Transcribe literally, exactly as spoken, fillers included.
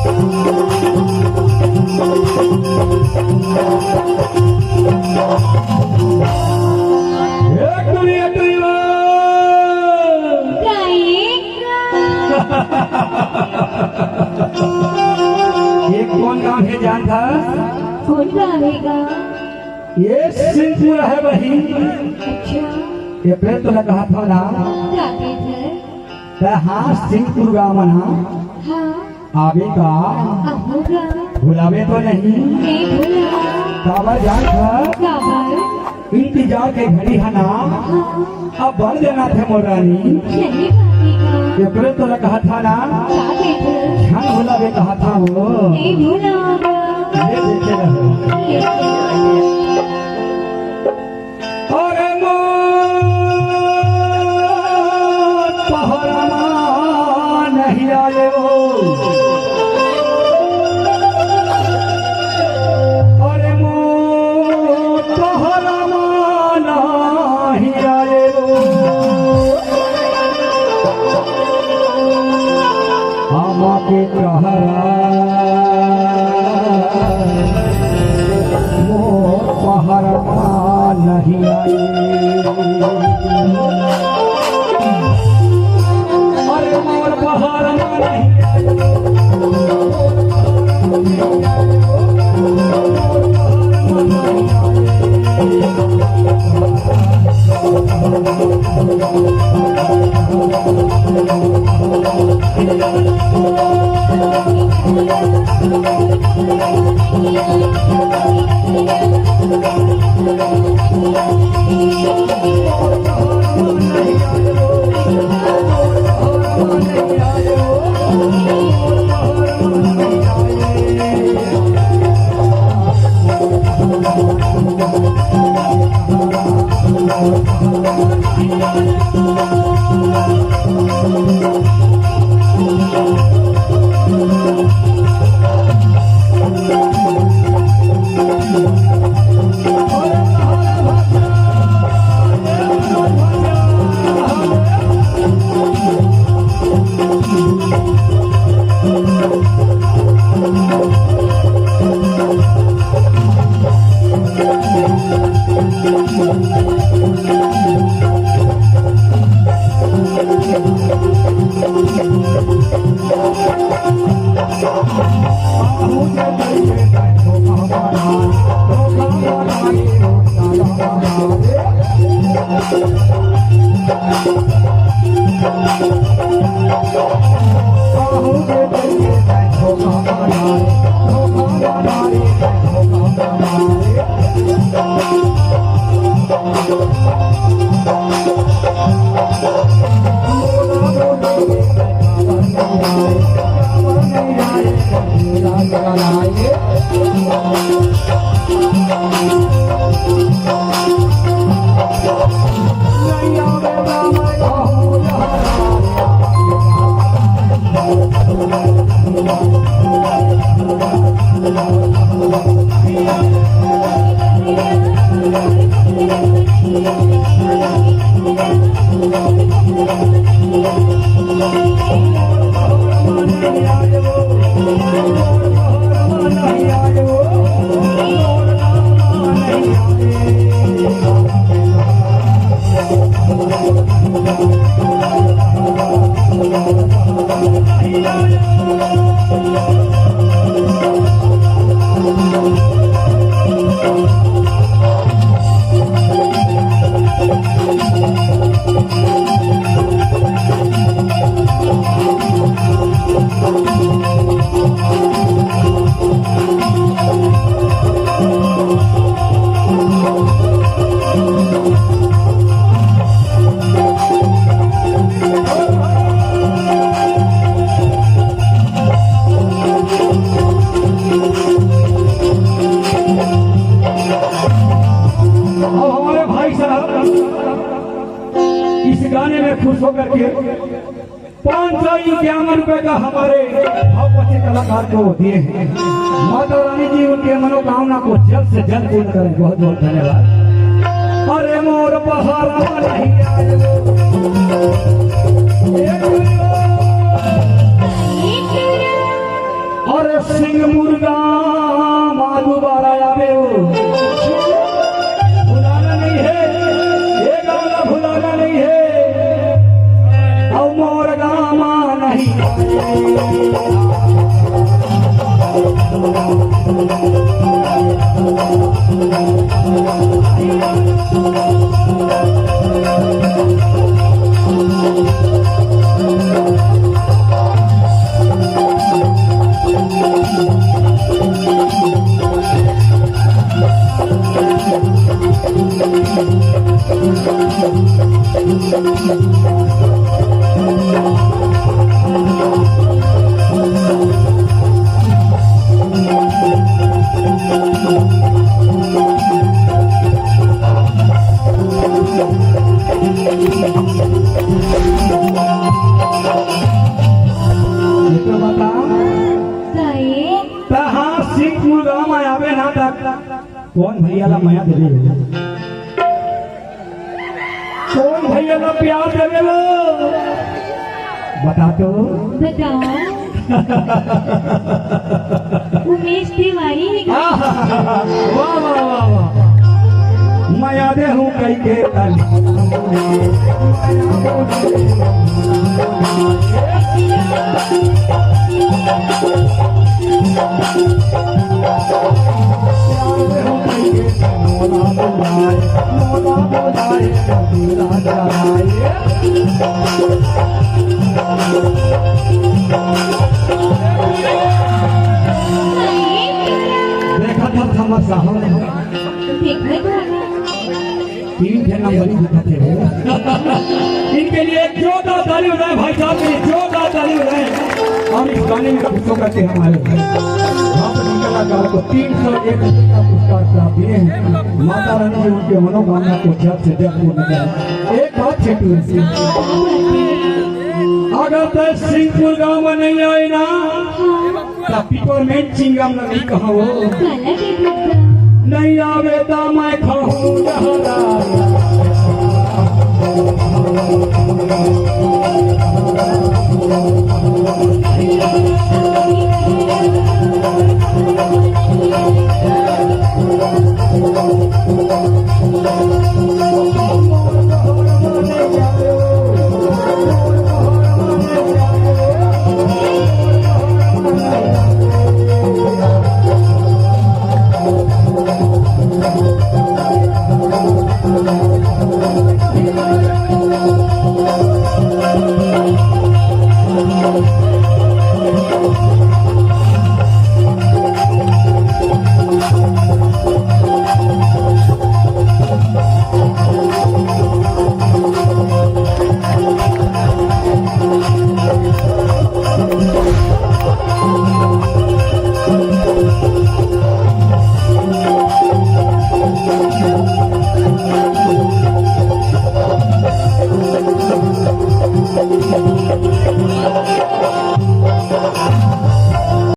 एक दुनिया टीवी। गायक। ये कौन गांव हे जानथस? कौन गांव हे गा? ये सिंहपुर हे बहिनी। अच्छा। ये पहले तो लगा था ना। राधे धर। ते हाँ, सिंहपुर गांव ना। हाँ। आबे का? आबो गा। भुलाबे तो नहीं? नहीं भुला। काबर जानथस? काबर? इंतजार के घड़ी हे ना। हाँ। अब बढ़ जाना थे मोर रानी। सही बात हे गा। ये पहले तो लगा था ना। राधे धर। झन भुलाबे कहा था वो। नहीं भुला गा। ये देखे रहो। ये देखे रहो। अरे मोर पहरमा नहीं आए हो। अरे मोर पहरमा नहीं आए हो। आमा के कहरा मोर पहर मा नहीं आए। अरे मोर पहर मा नहीं आए। अब हमारे भाई साहब इस गाने में खुश होकर के पाँच सौ इक्यावन रुपए का हमारे भावपति कलाकार को दिए हैं। माता रानी जी उनके मनोकामना को जल्द से जल्द पूर्ण करें। बहुत बहुत धन्यवाद। अरे मोर पहाड़ा नहीं आए। सिंह मुर्गा मा दुबारा आवे हो। भुलाना नहीं है, ये गाना भुलाना नहीं है। अब मोर गामा नहीं। ये तो बता, काहे? तहाँ सिंहपुर गांव में आवे ना तक कौन भैया ला मया देवे हो? कौन भैया ला प्यार देवे हो? बता तो। बताओ। उमेश तिवारी है। वाह, वाह, वाह, वाह। मया दे हूँ कई के तन। देखत हस हमर साहब। देखत हस। तीन ठे नंबरी दिखत हे वो। इनके लिए एक जोरदार ताली बजाएं भाई साहब के लिए, जोरदार ताली बजाएं। और इस गाने में खुश होकर के हम आए हैं। यहाँ पर उनके कलाकार को तीन सौ एक रुपये का पुरस्कार प्राप्त हुए हैं। माता रानी जी उनके मनोकामना को जल्द से जल्द पूर्ण करें। एक बात छेटू, अगर तय सिंहपुर गांव में नहीं आए ना, त पिपरमेंट चिंगम ल नइ कहंव। काला के भुगता? नइ आवे त मैं खाहूं जहरा।